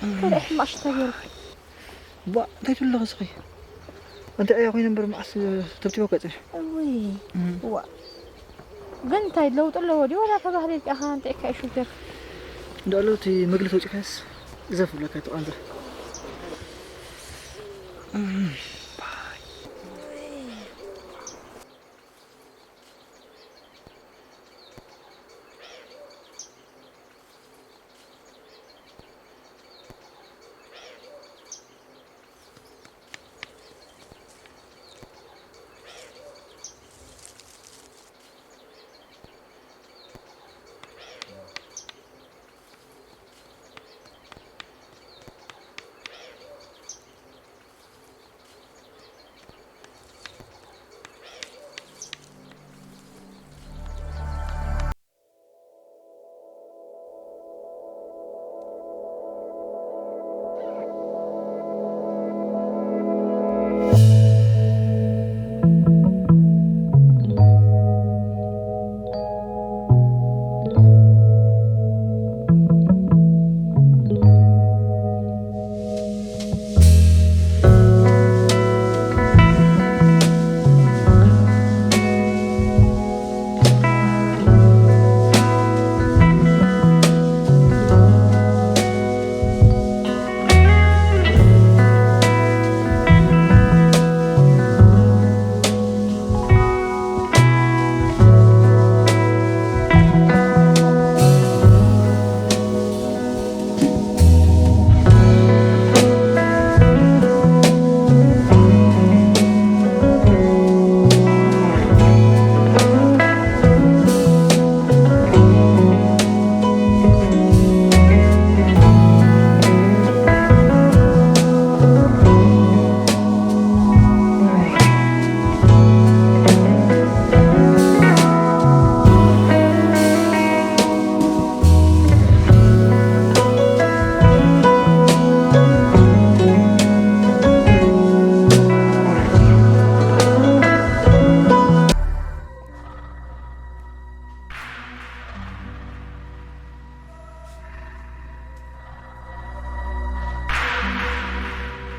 እንታይ ደኣ ሕማቕ ሽታ ገይሩ? ቧእ፣ እንታይ ትብሊ ኣለኺ እስኺ? ኣንተ ኣያ ኮይነ እምበር መዓስ ተብቲበካ ይጸንሕ? እውይ፣ እም። ዋ። ግን እንታይ ለውጢ ኣለዎ ድዩ? ወላ ተባህለ ኢልካ ኢኻ ኣንጢዕካ እዩ ሹፌር። እንዳ ኣሎ እቲ መግሊ ተውጺእካስ ዘፍ ብለካ ተቓንዛ። እም።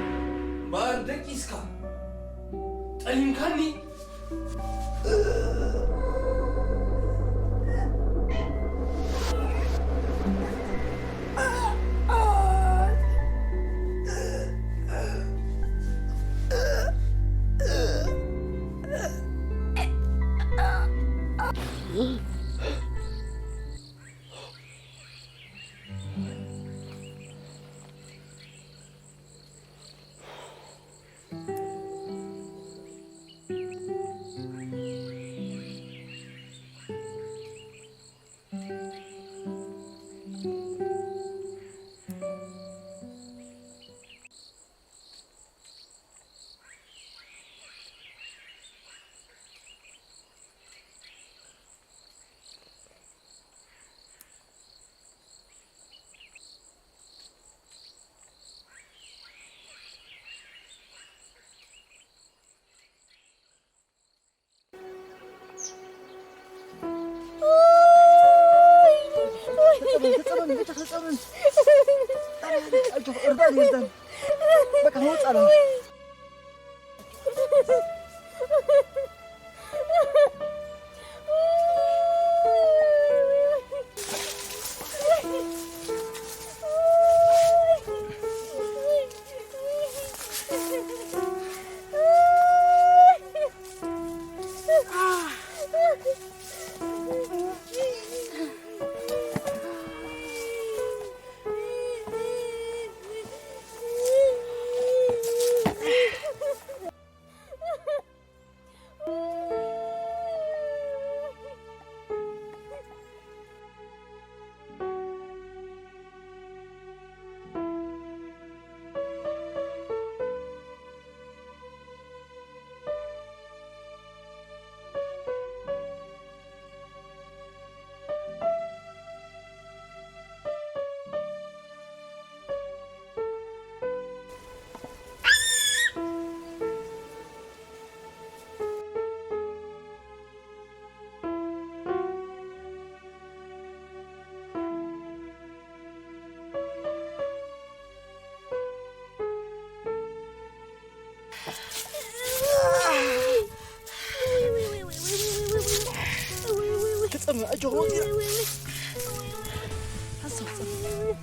እምበኣር ደቂስካ ጠሊምካኒ። ኣጆኺ፣ እርዳእኒ፣ እርዳእኒ። በቃ፣ መውጽእ ኣለና። ክጸምእ፣ ኣጆኹ፣ ወጺና። ሓንሳብ ክጸምእ።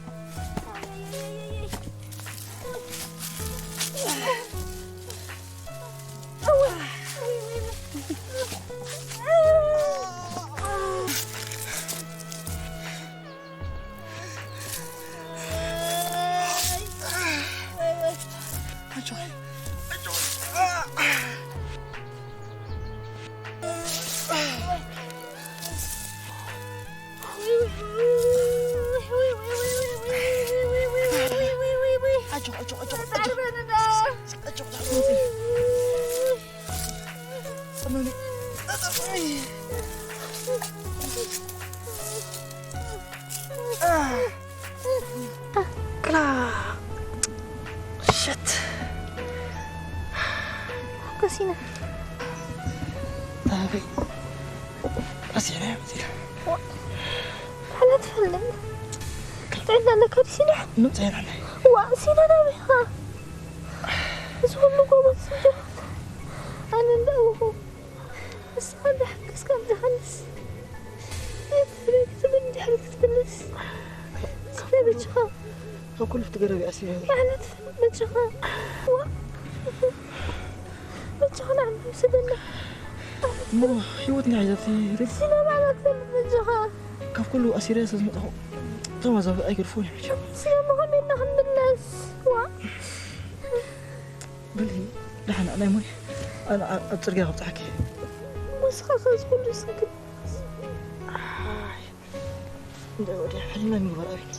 ክላ ሽት ከሲና ኣበይ ኣሲና መፂና ኣነ ትፈልጥ ጥዕና ኣለካ ድሲና ምፅና ዋ ሲና ናበይኻ እዚ ኩሉ ጎቦት ስንጀሮት ኣነ እንዳወኹ ንስኻ እንዳሓገዝካ እንተሃንስ ክትብል እንድሕር ክትምልስ ስለ በጃኻ ካብ ኩሉ ፍትገረብ እያ ሲና ማለት በጃኻ ዋ በጃኻ ንዓና ውሰደና እሞ ህይወትና ሒዛት ርብ ሲና ባዕላ ክትብል በጃኻ ካብ ኩሉ ኣሲርያ ስለ ዝመጣኹ እቶም ኣዛብእ ኣይገድፍዎን እዮም መቸም ሲና ብኸመይ ኢልና ክንምለስ ዋ በሊ ደሓና ናይ ሞይ ኣነ ኣብ ጽርግያ ከብጽሓኪ ወስኻ ከዚ ኩሉ ሰግድ እንደ ወደ ሕልና ምግባር ኣብኒ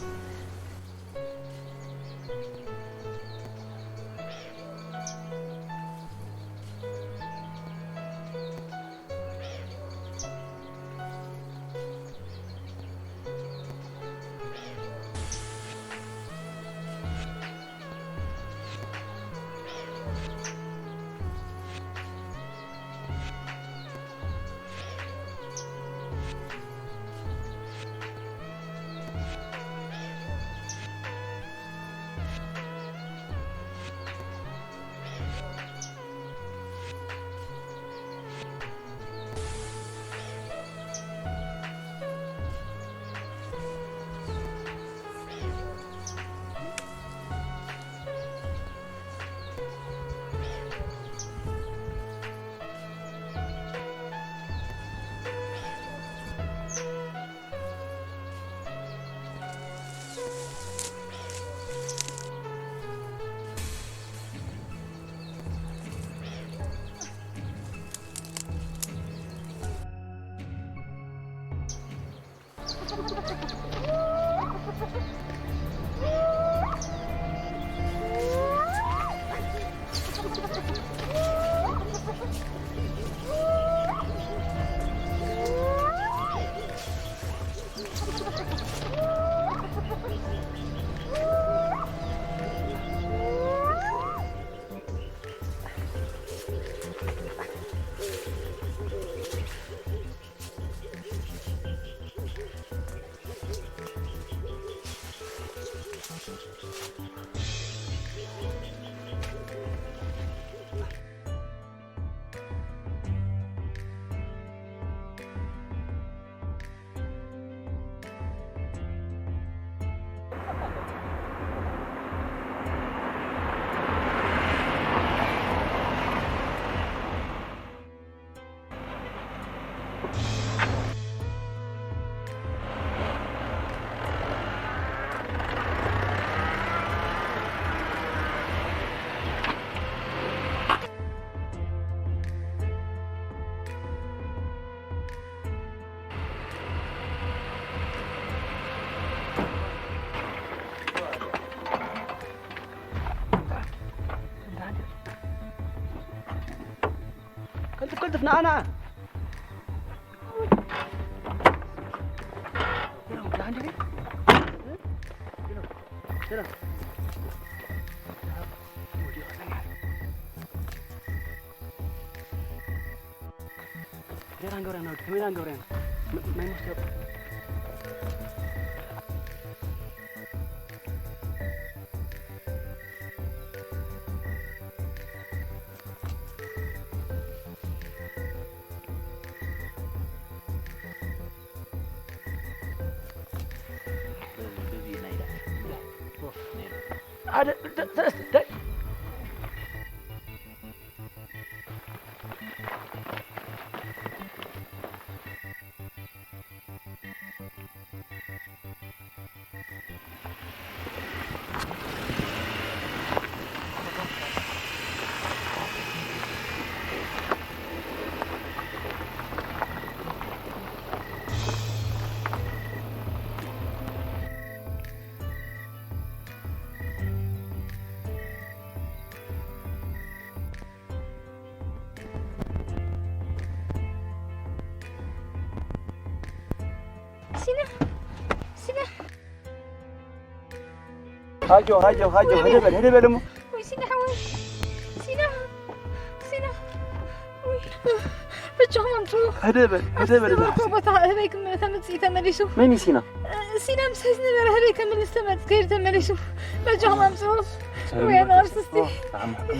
ቀልጥፍ ቀልጥፍ፣ ንዓ ንዓ። ሜዳ ንገብረና ወዲ፣ ሜዳ ንገብረና። ማይ መስተ። ሲና፣ ሲና። ኣጆ፣ ኣጆ፣ ኣጆ፣ ወይኔ። ህደ በል፣ ህደ በል እሞ። ወይ ሲና ሓወይ፣ ሲና፣ ሲና። ወይ፣ በጃኹም ኣምጽኡ። ህደ በል፣ ህደ በል። ዝነበርኩ ቦታ ህበይ ክም-፣ ተመጽኢ ተመሊሱ። መን እዩ ሲና? ሲና ምሳይ ዝነበረ ህበይ ከምልስ ተመጽ-፣ ከይዱ ተመሊሱ። በጃኹም ኣምጽኡ። ወይ ኣነ ኣርስስቲ።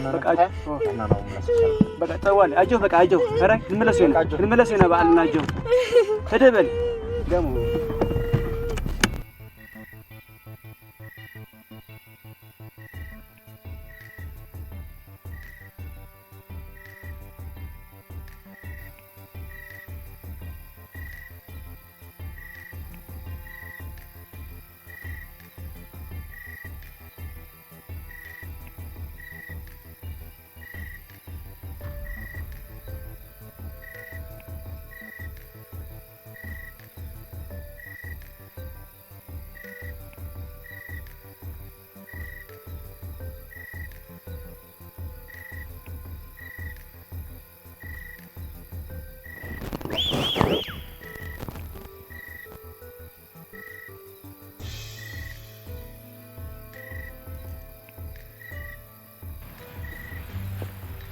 በቃ፣ በቃ፣ ጠዋሊ፣ ኣጆ፣ በቃ፣ ኣጆ። ኧረ፣ ክንመለስ ኢና፣ ክንመለስ ኢና፣ በዓልና፣ ኣጆ። ህደ በል። ደሞ።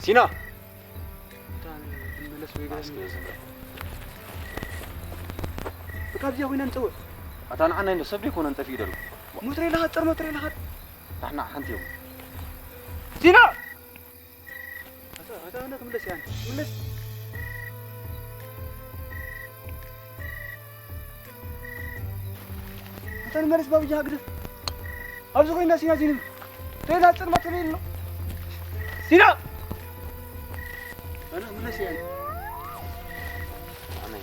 ሲና! እታ ንመለስ ወይ ገለ ኣስኪ ዝም በል። ብካብዚያ ኮይና ንጸውዕ። ኣታ ንዓና እንዶ ሰብ ደይኮነ እንጠፊኡ ደሎ። ሞተር የለኻ፣ ጥር ሞተር የለኻ። ንሕና ሓንቲ እዮም። ሲና! ኣታ፣ ኣታ፣ ኣነ ክምለስ እየ፣ ኣነ ክምለስ። ኣታ ንመለስ ባብጃ ግደፍ። ኣብዚ ኮይና ሲና ዚንም። ተይና ጽልማ ተለይል ነው። ሲና! ኣነ ክምለስ እየ፣ ኣነ። ኣነ።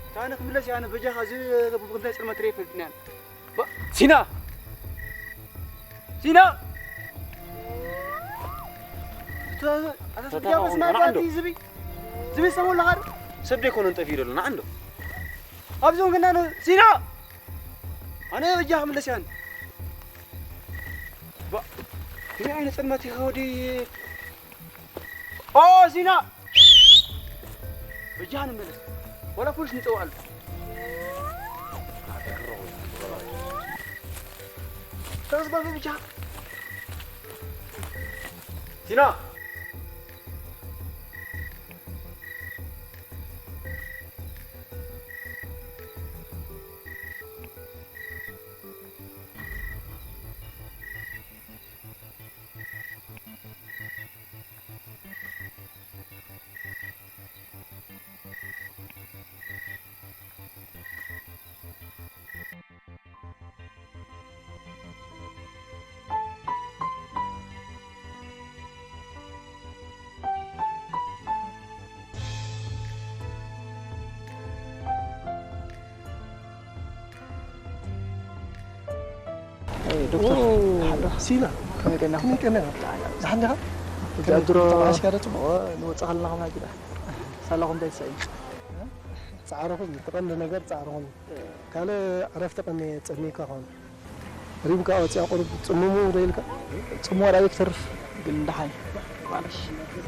ኣታ ኣነ ክምለስ እየ፣ ኣነ በጃኻ እዚ እንታይ ጽልማ ተለይ ፈልጥና። ባ-፣ ሲና! ሲና! እተ-፣ ኣታ ሰብ ፈታ ዲያቆስ ሆን ናት ኣና ኣቲ ዓንዶ። ዝቢ-፣ ዝቢ ሰሞን ለኻድ? ሰብ ደይኮነ እንጠፊኡ ደሎ፣ ንዓ እንዶ። ኣብዚ እውን ገና ነው። ሲና! ኣነ በጃ ክምለስ ያን። ባ-፣ ከመይ ዓይነት ጸልማት ኢኻ ወዲ ኦ፣ ሲና! በጃ ንመለስ። ወላ ፖሊስ ንጸውዓሉ። ተረስ ባቢ ብቻ። ሲና! ዶክተር፣ ሲና፣ ከመይ ቀኒኻ? ከመይ ቀኒኻ? ደሓን ዲኻ? እዛ ድሮ ተመዓሽካ ዶ ጽቡቕ? ንወጽእ ከለና ከምና ጅዳ። ሳላኹም እንታይ ትሰእዩ? ጻዕርኹም፣ እቲ ቀንዲ ነገር ጻዕርኹም። ካልእ ዕረፍቲ ቀኒ ጸሚካ ኾን። ሪምካ ወጽያ ቁሩብ ጽምሙ ዶ ኢልካ? ጽምዋ ዳኣ ክትተርፍ ግን ደሓን ማለሽ።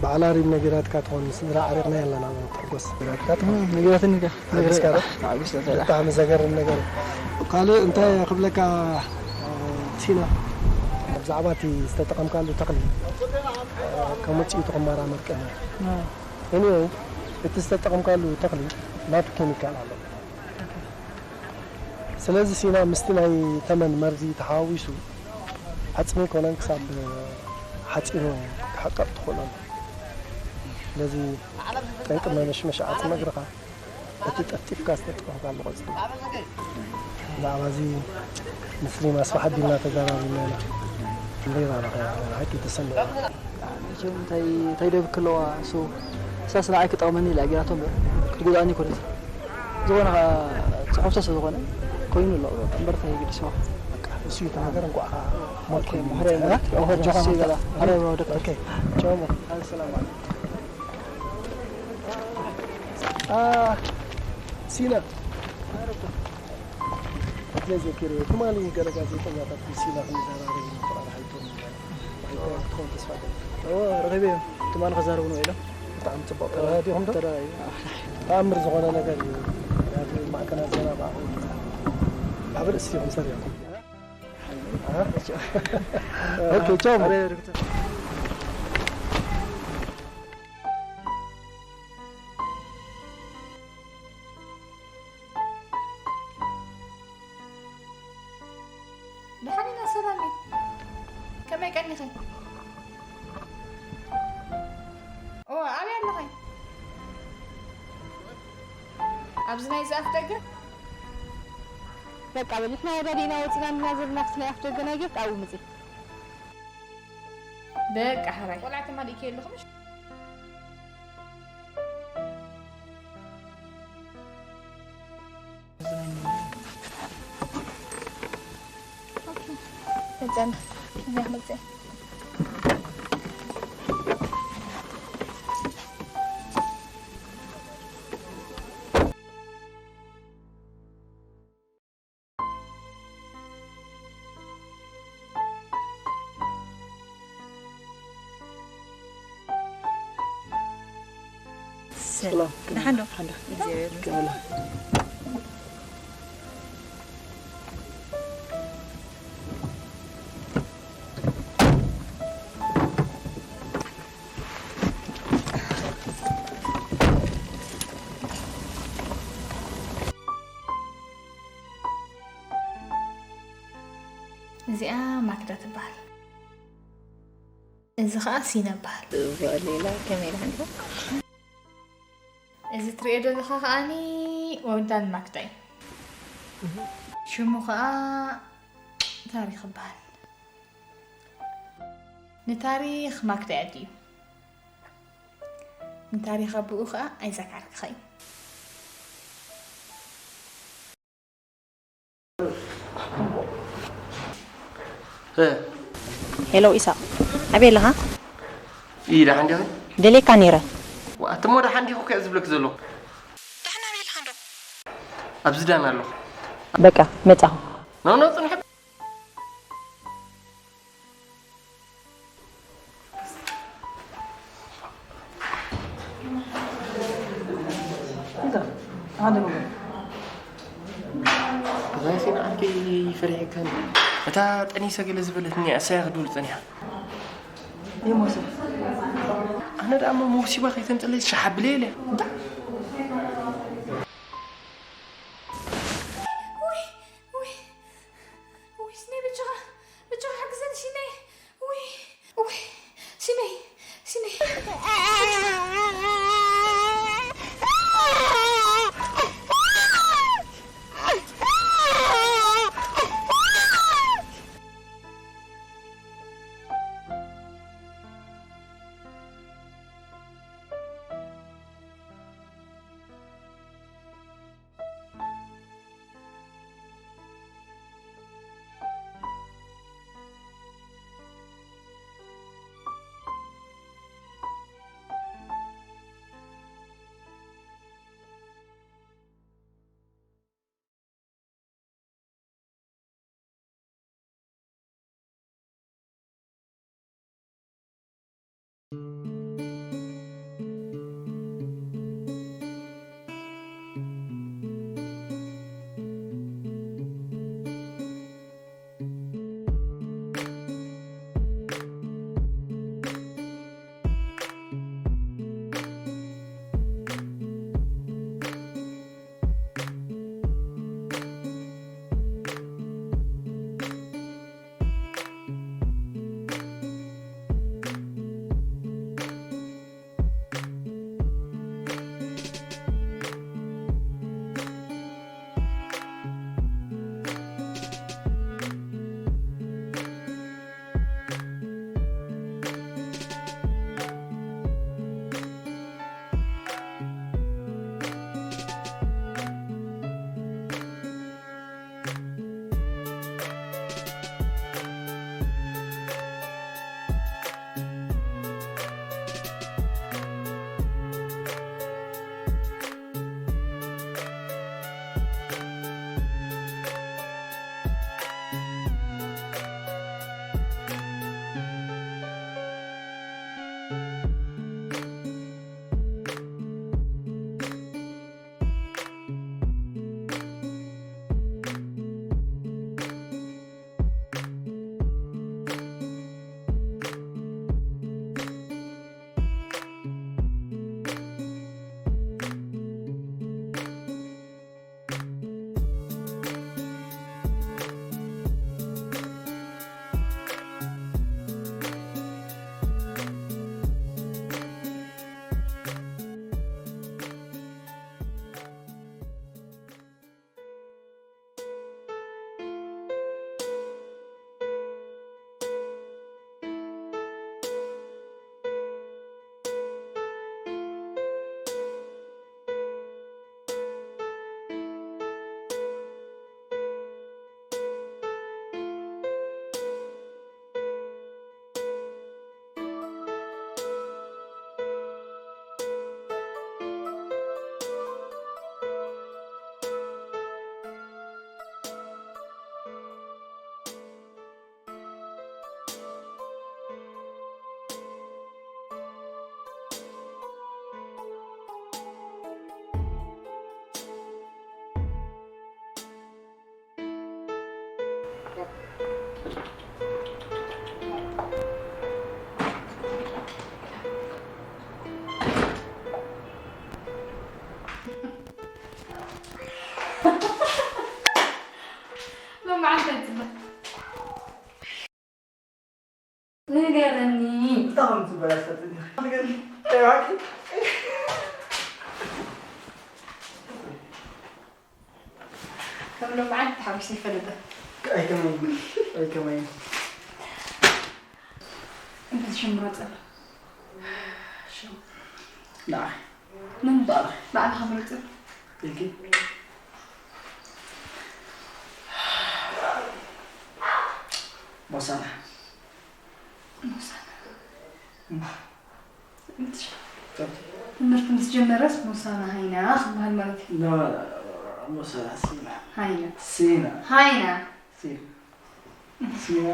ባዕላ ሪም ነጊራትካ ትኾን፣ ስድራ ዓሪቕና ኣለና፣ ተሓጎስ። ነጊራትካ ትኾን። እም፣ ነጊራትኒ ዳ። ሓጊዝካ ዶ? ሓጊዝካ ዶ? ብጣዕሚ ዘገርም ነገር። ካልእ እንታይ ክብለካ፣ ሲና፣ ብዛዕባ እቲ ዝተጠቐምካሉ ተኽሊ፣ ከም ውጽኢቱ ክመራመር ቀንየ። እ። Anyway፣ እቲ ዝተጠቐምካሉ ተኽሊ ናቱ ኬሚካል ኣለዎ። ስለዚ ሲና ምስቲ ናይ ተመን መርዚ ተሓዋዊሱ ዓጽሚ ኣይኮነን ክሳብ ሓጺን እውን ክሕቀቕ ትኽእሎ ኣሎ። ስለዚ ጠንቂ መመሽመሽ ዓጽሚ እግርኻ እቲ ጠፍጢፍካ ዝተጠቐምካሉ ቆጽሊ። ብዛዕባ እዚ ምስ ሪም ኣስፍሓ ኣቢልና ተዘራሪብና ኢና። ክንደይ ራእኻ ሓቂ ተሰሚዑ። መቸም እንታይ እንታይ ደብ ክለዋ ሶ እሳስ ንዓይ ክጠቕመኒ ኢላ ገይራቶ እምበር ክትጎድኣኒ ኣይኮነትን። ዝኾነ ኸኣ ጽሑፍ ተስለ ዝኾነ ኮይኑ ኣሎ እምበር እንታይ የገድስዋ። እሱ እዩ እቲ ነገር እንኳዕ ሞት ኦኬ፣ ኮይኑ ምሕረት ይመጣ። ምሕረት እ? ኣጆኻ እሱ ይበላ። ምሕረት ኦኬ። ዶክተር። ኦኬ። ቻው። ሰላም። አ፣ ሲና። እትለ ዘኪረ ትማሊ ገለ ጋዜጠኛታት ሲና ክንዘራረብ ኢና ተባሂሉ። ኣይኮ-፣ ክትኸውን ተስፋ ገይረ። እወ፣ ረኺበዮም። ትማሊ ክዛረቡ ነው ኢሎም። ብጣዕሚ ጽቡቕ። ተረዳዲኹም ዶ? ተረዳዲና። ተኣምር ዝኾነ ነገር እዩ። ምኽንያቱ ማዕከናት ዜና ብኣኹም ኣብ ርእሲ ኢኹም ሰሪሕኩም። አ? ኦኬ፣ ቻው። ኣረ፣ ዶክተር። ደሓን ኢና ሰላም እዩ። ከመይ ቀኒኺ? ኦ፣ ኣበይ ኣለኺ? ኣብዚ ናይዚ ኣፍ ደገ? በቃ በል፣ ንሕና ወዳዲእና ወፂና እና ዘለና ክስ ናይ ኣፍ ደገ ናይ ጌት ኣብኡ ምፂ። በቃ ሕራይ። ቆልዓ ተማሊእኪ ኣለኹ ምሽ? መጸና። እዚኣ መጸ። ሰላም። ደሓን ዶ? ደሓን ዶ? እግዚኣብሔር ይመስገን። እዚኣ ማክዳ ትበሃል። እዚ ኸኣ ሲና ይበሃል። ጽቡቕ ሌላ፣ ከመይ ደሓንካ? እዚ ትርእዮ ዘለኻ ኸኣኒ ወንታን ማክዳ እዩ። ሽሙ ኸኣ ታሪኽ ይበሃል። ንታሪኽ ማክዳ እዩ ኣዲኡ። ንታሪኽ ኣቦኡ ኸኣ ኣይዛክ ዓርክኻ እዩ። እ። ሄሎ ኢሳቕ፣ ኣበይ ኣለኻ? ኢ፣ ደሓን ዲኺ? ደልየካ ነይረ። ዋ፣ ኣቲ እሞ ደሓን ዲኹ ከ ዝብለኪ ዘለኹ? ደሓን ኣበይ ኣለኻ እንዶ? ኣብዚ ዳን ኣለኹ። በቃ፣ መጻኹ። ኖ፣ ኖ፣ ጽንሑ። እዛ ሲና ዓርከይ ፈሪሐካኒ። እታ ጠኒሰ ገለ ዝበለትኒ እያ፣ እሳያ ክድውል ጸኒሓ። ይሞስል። ኣነ ደኣ እሞ መውሲባ ከይተምጽለይ ሸሓ ብለይ ኢለ። እንታይ? ውይ፣ ውይ፣ ውይ፣ ስነይ ብቻኻ፣ ብቻኻ ሓግዘኒ ስነይ። ውይ፣ ውይ፣ ስነይ፣ ስነይ። እንታይ ከም ዝበላ ትፈልጥ ዲኺ? ንገሪ። እንታይ ባኪ? ከም ሎማዓንቲ ተሓጒሰ ይፈልጥ። ኣይከመይ፣ ኣይከመይ። እንተ ሽም ምረጽ። ሽም። ንዓይ። ምን? ባዕልኻ። ባዕልኻ ምረጽ። ኢልኪ? ሞሳና። ሞሳና። እም። ትምህርቲ ምስ ጀመረስ ሞሳና ሃይና ክበሃል ማለት እዩ። ኖ፣ ሞሳና ሲና። ሃይና። ሲና። ሃይና። ሲና። ሲና።